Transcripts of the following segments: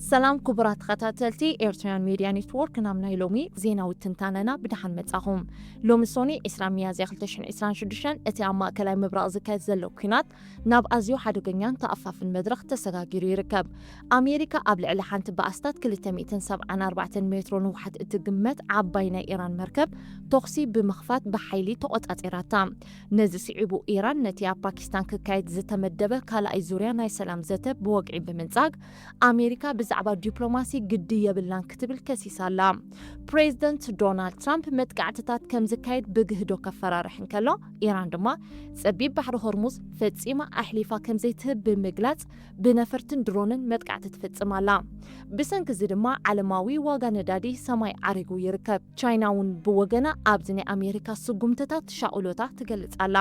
ሰላም ክቡራት ተኸታተልቲ ኤርትራውያን ሜድያ ኔትወርክ፣ ናብ ናይ ሎሚ ዜናዊ ትንታነና ብደሓን መጻኹም። ሎሚ ሶኒ ዕስራ ሚያዝያ ክልተ ሽሕን ዕስራን ሽዱሽተን እቲ ኣብ ማእከላይ ምብራቕ ዝካየድ ዘሎ ኲናት ናብ ኣዝዩ ሓደገኛን ተኣፋፍን መድረኽ ተሰጋጊሩ ይርከብ። ኣሜሪካ ኣብ ልዕሊ ሓንቲ ብኣስታት ክልተ ሚእትን ሰብዓን ኣርባዕተን ሜትሮ ንውሓት እትግመት ዓባይ ናይ ኢራን መርከብ ተኹሲ ብምኽፋት ብሓይሊ ተቖጻጺራታ። ነዚ ስዒቡ ኢራን ነቲ ኣብ ፓኪስታን ክካየድ ዝተመደበ ካልኣይ ዙርያ ናይ ሰላም ዘተ ብወግዒ ብምንጻግ፣ ኣሜሪካ ብዛዕባ ዲፕሎማሲ ግዲ የብላን ክትብል ከሲሳ ኣላ። ፕሬዚደንት ዶናልድ ትራምፕ መጥቃዕትታት ከም ዝካየድ ብግህዶ ከፈራርሕ እንከሎ፣ ኢራን ድማ ጸቢብ ባሕሪ ሆርሙዝ ፈጺማ ኣሕሊፋ ከም ዘይትህብ ብምግላጽ፣ ብነፈርትን ድሮንን መጥቃዕቲ ትፍጽም ኣላ። ብሰንኪ እዚ ድማ ዓለማዊ ዋጋ ነዳዲ ሰማይ ዓሪጉ ይርከብ። ቻይና እውን ብወገና ኣብዚ ናይ ኣሜሪካ ስጉምትታት ሻቕሎታ ትገልጽ ኣላ።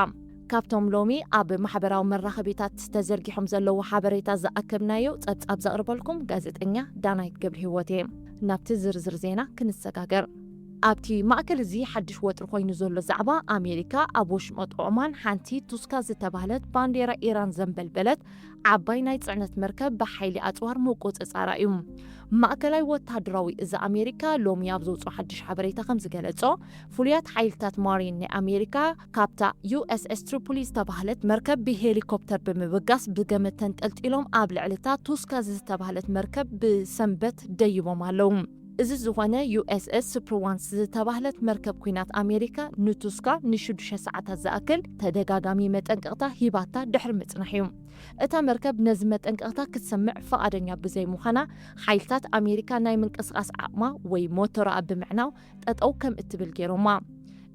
ካብቶም ሎሚ ኣብ ማሕበራዊ መራኸቢታት ተዘርጊሖም ዘለዉ ሓበሬታ ዝኣከብናዮ ጸብጻብ ዘቕርበልኩም ጋዜጠኛ ዳናይት ገብረ ህይወት እየ። ናብቲ ዝርዝር ዜና ክንሰጋገር። ኣብቲ ማእከል እዚ ሓድሽ ወጥሪ ኮይኑ ዘሎ ዛዕባ፣ ኣሜሪካ ኣብ ወሽመጥ ኦማን ሓንቲ ቱስካ ዝተባህለት ባንዴራ ኢራን ዘንበልበለት ዓባይ ናይ ጽዕነት መርከብ ብሓይሊ ኣጽዋር ምቁጽጻራ እዩ። ማእከላይ ወተሃደራዊ እዚ ኣሜሪካ ሎሚ ኣብ ዘውፅኦ ሓድሽ ሓበሬታ ከም ዝገለጾ፣ ፍሉያት ሓይልታት ማሪን ናይ ኣሜሪካ ካብታ ዩ ኤስ ኤስ ትሪፖሊ ዝተባህለት መርከብ ብሄሊኮፕተር ብምብጋስ ብገመድ ተንጠልጢሎም ኣብ ልዕሊ እታ ቱስካ ዝተባህለት መርከብ ብሰንበት ደይቦም ኣለዉ። እዚ ዝኾነ ዩ ኤስ ኤስ ሱፕርዋንስ ዝተባህለት መርከብ ኲናት ኣሜሪካ ንቱስካ ንሽዱሽተ ሰዓታት ዝኣክል ተደጋጋሚ መጠንቀቕታ ሂባታ ድሕሪ ምጽናሕ እዩ። እታ መርከብ ነዚ መጠንቀቕታ ክትሰምዕ ፍቓደኛ ብዘይምዃና፣ ሓይልታት ኣሜሪካ ናይ ምንቅስቓስ ዓቕማ ወይ ሞተራኣ ብምዕናው ጠጠው ከም እትብል ገይሮማ።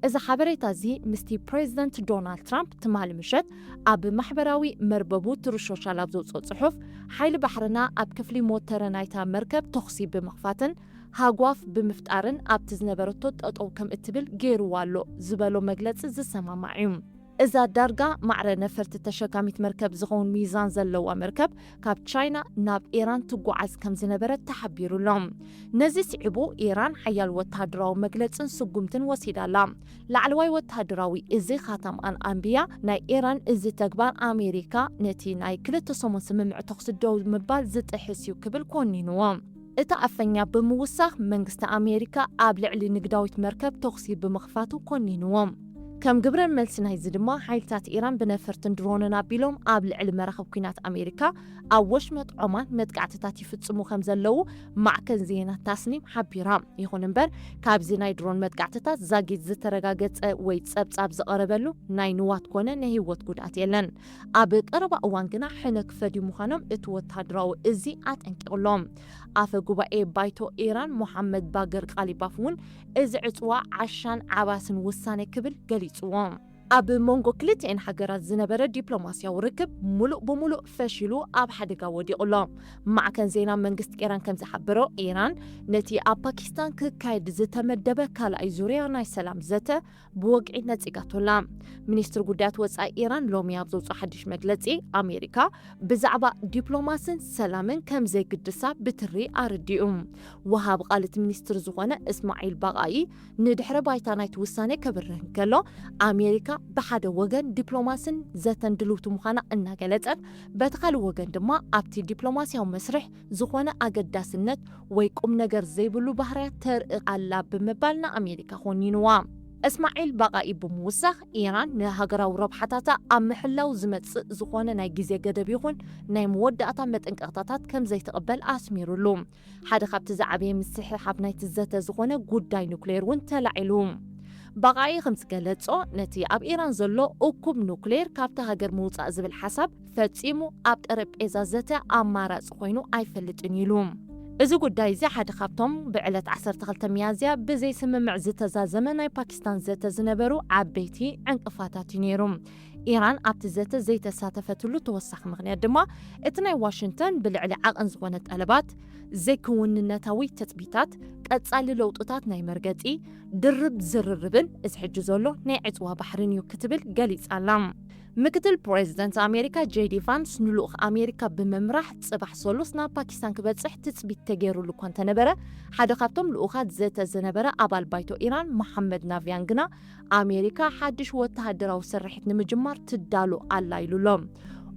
እዚ ሓበሬታ እዚ ምስቲ ፕሬዚደንት ዶናልድ ትራምፕ ትማሊ ምሸት ኣብ ማሕበራዊ መርበቡ ትሩዝ ሶሻል ኣብ ዘውፅኦ ጽሑፍ፣ ሓይሊ ባሕርና ኣብ ክፍሊ ሞተረ ናይታ መርከብ ተኹሲ ብምኽፋትን ሃጓፍ ብምፍጣርን ኣብቲ ዝነበረቶ ጠጠው ከም እትብል ገይርዋ ኣሎ ዝበሎ መግለጺ ዝሰማማዕ እዩ። እዛ ዳርጋ ማዕረ ነፈርቲ ተሸካሚት መርከብ ዝኸውን ሚዛን ዘለዋ መርከብ ካብ ቻይና ናብ ኢራን ትጓዓዝ ከም ዝነበረት ተሓቢሩ ኣሎ። ነዚ ስዒቡ ኢራን ሓያል ወተሃደራዊ መግለጽን ስጉምትን ወሲዳ ኣላ። ላዕለዋይ ወተሃደራዊ እዚ ኻታም ኣል ኣንብያ ናይ ኢራን እዚ ተግባር ኣሜሪካ ነቲ ናይ ክልተ ሰሙን ስምምዕ ተኹሲ ደው ምባል ዝጥሕስ እዩ ክብል ኮኒንዎ። እቲ ኣፈኛ ብምውሳኽ መንግስቲ ኣሜሪካ ኣብ ልዕሊ ንግዳዊት መርከብ ተኹሲ ብምኽፋቱ ኮኒንዎ። ከም ግብረ መልሲ ናይዚ ድማ ሓይልታት ኢራን ብነፈርትን ድሮንን ኣቢሎም ኣብ ልዕሊ መራኽብ ኲናት ኣሜሪካ ኣብ ወሽመጥ ዖማን መጥቃዕትታት ይፍጽሙ ከም ዘለዉ ማዕከን ዜና ታስኒም ሓቢራ። ይኹን እምበር ካብዚ ናይ ድሮን መጥቃዕትታት ዛጊት ዝተረጋገጸ ወይ ጸብጻብ ዝቐረበሉ ናይ ንዋት ኮነ ናይ ህይወት ጉድኣት የለን። ኣብ ቀረባ እዋን ግና ሕነ ክፈድዩ ምዃኖም እቲ ወተሃደራዊ እዚ ኣጠንቂቑ ኣሎ። ኣፈ ጉባኤ ባይቶ ኢራን ሞሓመድ ባገር ቃሊባፍ እውን እዚ ዕጽዋ ዓሻን ዓባስን ውሳኔ ክብል ገሊጽዎ። ኣብ መንጎ ክልቲኤን ሃገራት ዝነበረ ዲፕሎማስያዊ ርክብ ሙሉእ ብሙሉእ ፈሺሉ ኣብ ሓደጋ ወዲቑ ኣሎ። ማዕከን ዜና መንግስቲ ኢራን ከም ዝሓበሮ፣ ኢራን ነቲ ኣብ ፓኪስታን ክካየድ ዝተመደበ ካልኣይ ዙርያ ናይ ሰላም ዘተ ብወግዒ ነጺጋቶ ኣላ። ሚኒስትሪ ጉዳያት ወጻኢ ኢራን ሎሚ ኣብ ዘውፅኦ ሓድሽ መግለጺ፣ ኣሜሪካ ብዛዕባ ዲፕሎማስን ሰላምን ከም ዘይግድሳ ብትሪ ኣረዲኡ። ወሃቢ ቃል እቲ ሚኒስትሪ ዝኾነ እስማዒል ባቓኢ ንድሕረ ባይታ ናይቲ ውሳኔ ከብርህ እንከሎ፣ ኣሜሪካ ብሓደ ወገን ዲፕሎማስን ዘተን ድልውቲ ምዃና እናገለጸት፣ በቲ ካልእ ወገን ድማ ኣብቲ ዲፕሎማስያዊ መስርሕ ዝኾነ ኣገዳስነት ወይ ቁም ነገር ዘይብሉ ባህርያት ተርኢ ኣላ ብምባል ንኣሜሪካ ኮኒንዋ። እስማዒል ባቓኢ ብምውሳኽ፣ ኢራን ንሃገራዊ ረብሓታታ ኣብ ምሕላው ዝመጽእ ዝኾነ ናይ ግዜ ገደብ ይኹን ናይ መወዳእታ መጠንቀቕታታት ከም ዘይትቕበል ኣስሚሩሉ። ሓደ ካብቲ ዝዓበየ ምስሕሓብ ናይቲ ዘተ ዝኾነ ጉዳይ ኑክሌር እውን ተላዒሉ። ባቓኢ ከም ዝገለጾ፣ ነቲ ኣብ ኢራን ዘሎ እኩብ ኑክሌር ካብታ ሃገር ምውጻእ ዝብል ሓሳብ ፈጺሙ ኣብ ጠረጴዛ ዘተ ኣማራጺ ኮይኑ ኣይፈልጥን ኢሉ። እዚ ጉዳይ እዚ ሓደ ካብቶም ብዕለት ዓሰርተ ክልተ ሚያዝያ ብዘይስምምዕ ዝተዛዘመ ናይ ፓኪስታን ዘተ ዝነበሩ ዓበይቲ ዕንቅፋታት እዩ ነይሩ። ኢራን ኣብቲ ዘተ ዘይተሳተፈትሉ ተወሳኺ ምኽንያት ድማ፣ እቲ ናይ ዋሽንግተን ብልዕሊ ዓቐን ዝኾነ ጠለባት፣ ዘይክውንነታዊ ትጽቢታት፣ ቀጻሊ ለውጥታት ናይ መርገጺ፣ ድርብ ዝርርብን እዚ ሕጂ ዘሎ ናይ ዕጽዋ ባሕርን እዩ ክትብል ገሊጻ ኣላ። ምክትል ፕሬዚደንት ኣሜሪካ ጄዲ ቫንስ ንልኡኽ ኣሜሪካ ብምምራሕ ጽባሕ ሰሉስ ናብ ፓኪስታን ክበጽሕ ትጽቢት ተገይሩሉ እኳ እንተነበረ፣ ሓደ ካብቶም ልኡኻት ዘተ ዝነበረ ኣባል ባይቶ ኢራን መሓመድ ናቪያን ግና ኣሜሪካ ሓድሽ ወተሃደራዊ ስርሒት ንምጅማር ትዳሎ ኣላ ኢሉ ኣሎ።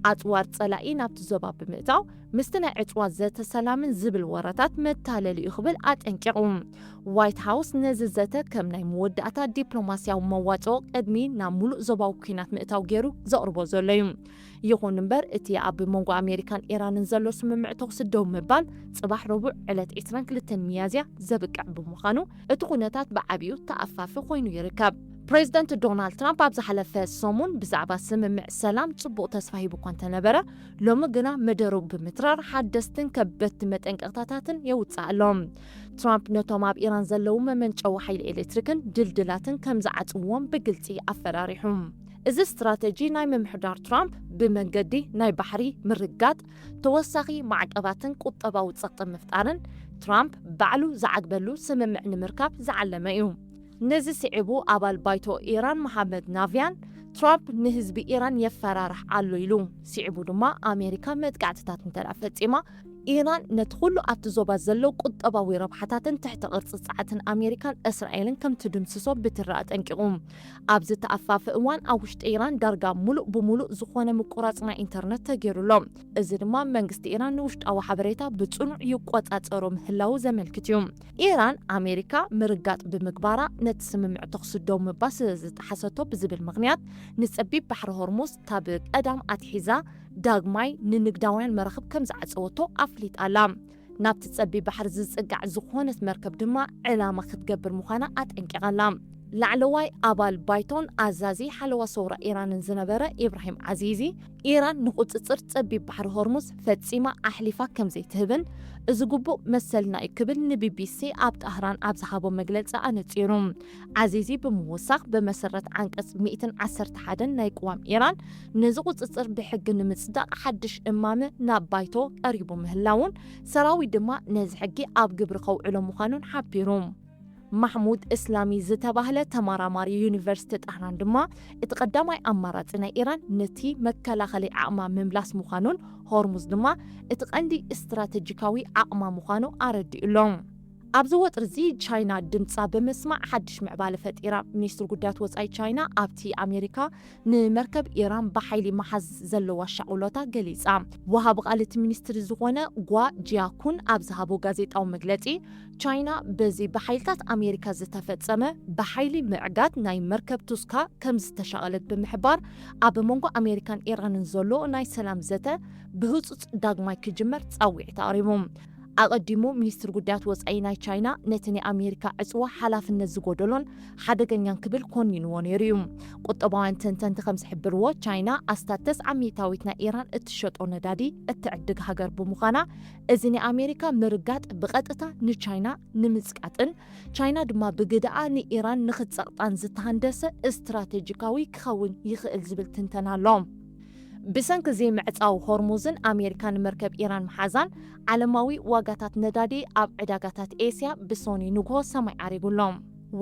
ኣጽዋር ጸላኢ ናብቲ ዞባ ብምእታው ምስቲ ናይ ዕጽዋ ዘተ ሰላምን ዝብል ወረታት መታለሊ እዩ ክብል ኣጠንቂቑ። ዋይት ሃውስ ነዚ ዘተ ከም ናይ መወዳእታ ዲፕሎማስያዊ መዋጽኦ ቅድሚ ናብ ሙሉእ ዞባዊ ኲናት ምእታው ገይሩ ዘቕርቦ ዘሎ እዩ። ይኹን እምበር እቲ ኣብ መንጎ ኣሜሪካን ኢራንን ዘሎ ስምምዕ ተኹሲ ደው ምባል ጽባሕ ረቡዕ ዕለት ዕስራን ክልተን ሚያዝያ ዘብቅዕ ብምዃኑ እቲ ኩነታት ብዓቢኡ ተኣፋፊ ኮይኑ ይርከብ። ፕሬዚደንት ዶናልድ ትራምፕ ኣብ ዝሓለፈ ሰሙን ብዛዕባ ስምምዕ ሰላም ጽቡቕ ተስፋ ሂቡ እኳ እንተነበረ፣ ሎሚ ግና መደረኡ ብምትራር ሓደስትን ከበድቲ መጠንቀቕታታትን የውጽእ ኣሎ። ትራምፕ ነቶም ኣብ ኢራን ዘለዉ መመንጨዊ ሓይሊ ኤሌክትሪክን ድልድላትን ከም ዝዓጽውዎም ብግልጺ ኣፈራሪሑ። እዚ ስትራተጂ ናይ ምምሕዳር ትራምፕ ብመንገዲ ናይ ባሕሪ ምርጋጥ፣ ተወሳኺ ማዕቀባትን ቁጠባዊ ጸቕጢ ምፍጣርን ትራምፕ ባዕሉ ዝዓግበሉ ስምምዕ ንምርካብ ዝዓለመ እዩ። ነዚ ስዒቡ ኣባል ባይቶ ኢራን መሓመድ ናቪያን ትራምፕ ንህዝቢ ኢራን የፈራርሕ ኣሎ ኢሉ። ስዒቡ ድማ ኣሜሪካ መጥቃዕትታት እንተ ደኣ ፈጺማ ኢራን ነቲ ኩሉ ኣብቲ ዞባ ዘሎ ቁጠባዊ ረብሓታትን ትሕቲ ቅርጺ ጸዓትን ኣሜሪካን እስራኤልን ከም ትድምስሶ ብትሪ ኣጠንቂቑ። ኣብዚ ተኣፋፊ እዋን ኣብ ውሽጢ ኢራን ዳርጋ ሙሉእ ብሙሉእ ዝኾነ ምቁራጽ ናይ ኢንተርነት ተገይሩ ኣሎ። እዚ ድማ መንግስቲ ኢራን ንውሽጣዊ ሓበሬታ ብጽኑዕ ይቆጻጸሮ ምህላዉ ዘመልክት እዩ። ኢራን ኣሜሪካ ምርጋጥ ብምግባራ ነቲ ስምምዕ ተኹሲ ደው ምባል ስለ ዝጠሓሰቶ ብዝብል ምኽንያት ንጸቢብ ባሕሪ ሆርሙዝ ካብ ቀዳም ኣትሒዛ ዳግማይ ንንግዳውያን መራኽብ ከም ዝዓጸወቶ ኣፍሊጣ ኣላ። ናብቲ ጸቢብ ባሕሪ ዝጽጋዕ ዝኾነት መርከብ ድማ ዕላማ ክትገብር ምዃና ኣጠንቂቓ ኣላ። ላዕለዋይ ኣባል ባይቶን ኣዛዚ ሓለዋ ሰውራ ኢራንን ዝነበረ ኢብራሂም ዓዚዚ፣ ኢራን ንቁጽጽር ጸቢብ ባሕሪ ሆርሙዝ ፈጺማ ኣሕሊፋ ከም ዘይትህብን፣ እዚ ግቡእ መሰልና እዩ ክብል ንቢቢሲ ኣብ ጣህራን ኣብ ዝሃቦ መግለጺ ኣነጺሩ። ዓዚዚ ብምውሳኽ፣ ብመሰረት ዓንቀጽ ሚእትን ዓሰርተ ሓደን ናይ ቅዋም ኢራን፣ ነዚ ቁጽጽር ብሕጊ ንምጽዳቕ ሓድሽ እማመ ናብ ባይቶ ቀሪቡ ምህላዉን፣ ሰራዊት ድማ ነዚ ሕጊ ኣብ ግብሪ ከውዕሎ ምዃኑን ሓቢሩ። ማሕሙድ እስላሚ ዝተባህለ ተመራማሪ ዩኒቨርሲቲ ጣህራን ድማ፣ እቲ ቀዳማይ ኣማራጺ ናይ ኢራን ነቲ መከላኸሊ ዓቕማ ምምላስ ምዃኑን፣ ሆርሙዝ ድማ እቲ ቀንዲ ስትራተጂካዊ ዓቕማ ምዃኑ ኣረዲኡ ኣሎ። ኣብዚ ወጥሪ እዚ ቻይና ድምጻ ብምስማዕ ሓድሽ ምዕባለ ፈጢራ። ሚኒስትሪ ጉዳያት ወጻኢ ቻይና ኣብቲ ኣሜሪካ ንመርከብ ኢራን ብሓይሊ ምሓዝ ዘለዋ ሻቕሎታ ገሊጻ። ወሃቢ ቃል እቲ ሚኒስትሪ ዝኾነ ጓ ጂያኩን ኣብ ዝሃቦ ጋዜጣዊ መግለጺ፣ ቻይና በዚ ብሓይልታት ኣሜሪካ ዝተፈጸመ ብሓይሊ ምዕጋት ናይ መርከብ ቱስካ ከም ዝተሻቐለት ብምሕባር፣ ኣብ መንጎ ኣሜሪካን ኢራንን ዘሎ ናይ ሰላም ዘተ ብህጹጽ ዳግማይ ክጅመር ጻውዒት ኣቕሪቡ። ኣቐዲሙ ሚኒስትሪ ጉዳያት ወጻኢ ናይ ቻይና ነቲ ናይ ኣሜሪካ ዕጽዋ ሓላፍነት ዝጎደሎን ሓደገኛን ክብል ኮኒንዎ ነይሩ እዩ። ቁጠባውያን ተንተንቲ ከም ዝሕብርዎ፣ ቻይና ኣስታት ተስዓ ሚእታዊት ናይ ኢራን እትሸጦ ነዳዲ እትዕድግ ሃገር ብምዃና፣ እዚ ናይ ኣሜሪካ ምርጋጥ ብቐጥታ ንቻይና ንምጽቃጥን ቻይና ድማ ብግደኣ ንኢራን ንኽትጸቕጣን ዝተሃንደሰ ስትራቴጂካዊ ክኸውን ይኽእል ዝብል ትንተና ኣሎ። ብሰንኪ እዚ ምዕጻው ሆርሙዝን ኣሜሪካ ንመርከብ ኢራን ምሓዛን፣ ዓለማዊ ዋጋታት ነዳዲ ኣብ ዕዳጋታት ኤስያ ብሶኒ ንግሆ ሰማይ ዓሪጉ ኣሎ።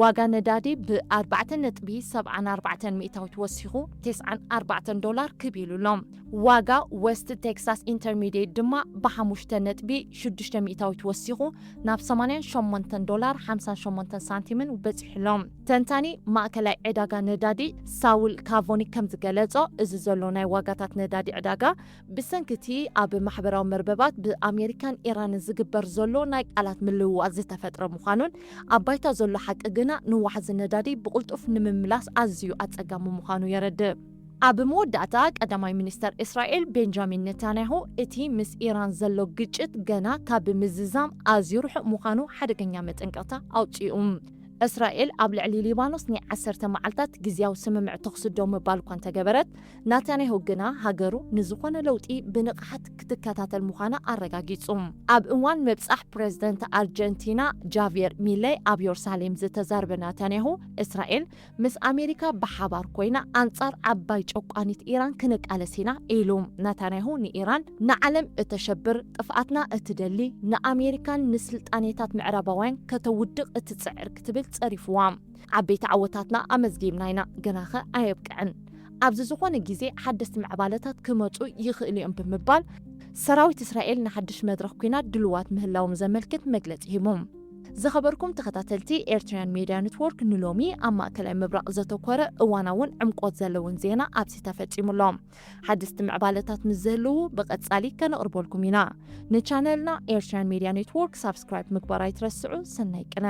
ዋጋ ነዳዲ ብ ኣርባዕተ ነጥቢ ሰብዓን ኣርባዕተን ሚእታዊት ወሲኹ፣ ተስዓን ኣርባዕተን ዶላር ክብ ኢሉ ኣሎ። ዋጋ ዌስት ቴክሳስ ኢንተርሚዲየት ድማ ብሓሙሽተ ነጥቢ ሽዱሽተ ሚእታዊት ወሲኹ፣ ናብ ሰማንያን ሸሞንተን ዶላር ሓምሳን ሸሞንተን ሳንቲምን በጺሑ ኣሎ። ተንታኒ ማእከላይ ዕዳጋ ነዳዲ ሳውል ካቮኒ ከም ዝገለጾ፣ እዚ ዘሎ ናይ ዋጋታት ነዳዲ ዕዳጋ ብሰንኪ እቲ ኣብ ማሕበራዊ መርበባት ብኣሜሪካን ኢራንን ዝግበር ዘሎ ናይ ቃላት ምልውዋጥ ዝተፈጥረ ምዃኑን፣ ኣብ ባይታ ዘሎ ሓቂ ግና ንዋሕዚ ነዳዲ ብቕልጡፍ ንምምላስ ኣዝዩ ኣጸጋሚ ምዃኑ የረድእ። ኣብ መወዳእታ፣ ቀዳማይ ሚኒስተር እስራኤል ቤንጃሚን ኔታንያሁ፣ እቲ ምስ ኢራን ዘሎ ግጭት ገና ካብ ምዝዛም ኣዝዩ ርሑቕ ምዃኑ ሓደገኛ መጠንቀቕታ ኣውጺኡ። እስራኤል ኣብ ልዕሊ ሊባኖስ ናይ ዓሰርተ መዓልታት ግዝያዊ ስምምዕ ተኹሲ ደው ምባል እኳ እንተገበረት፣ ናታንያሁ ግና ሃገሩ ንዝኾነ ለውጢ ብንቕሓት ክትከታተል ምዃና ኣረጋጊጹ። ኣብ እዋን ምብጻሕ ፕሬዝደንት ኣርጀንቲና ጃቪየር ሚለይ ኣብ ዮርሳሌም ዝተዛረበ ናታንያሁ፣ እስራኤል ምስ ኣሜሪካ ብሓባር ኮይና ኣንጻር ዓባይ ጨቋኒት ኢራን ክንቃለስ ኢና ኢሉ። ናታንያሁ ንኢራን ንዓለም እተሸብር፣ ጥፍኣትና እትደሊ፣ ንኣሜሪካን ንስልጣኔታት ምዕራባውያን ከተውድቕ እትጽዕር ክትብል ጸሪፍዋ። ዓበይቲ ዓወታትና ኣመዝጊብና ኢና፣ ግናኸ ኣየብቅዕን። ኣብዚ ዝኾነ ግዜ ሓደስቲ ምዕባለታት ክመጹ ይኽእሉ እዮም ብምባል፣ ሰራዊት እስራኤል ንሓድሽ መድረኽ ኲናት ድልዋት ምህላዎም ዘመልክት መግለጺ ሂቡ። ዝኸበርኩም ተኸታተልቲ ኤርትራውያን ሜድያ ኔትወርክ፣ ንሎሚ ኣብ ማእከላይ ምብራቕ ዘተኮረ እዋናውን ዕምቆት ዘለውን ዜና ኣብዚ ተፈጺሙ ኣሎ። ሓደስቲ ምዕባለታት ምስ ዝህልዉ ብቐጻሊ ከነቕርበልኩም ኢና። ንቻነልና ኤርትራውያን ሜድያ ኔትወርክ ሳብስክራይብ ምግባር ኣይትረስዑ። ሰናይ ቅነ።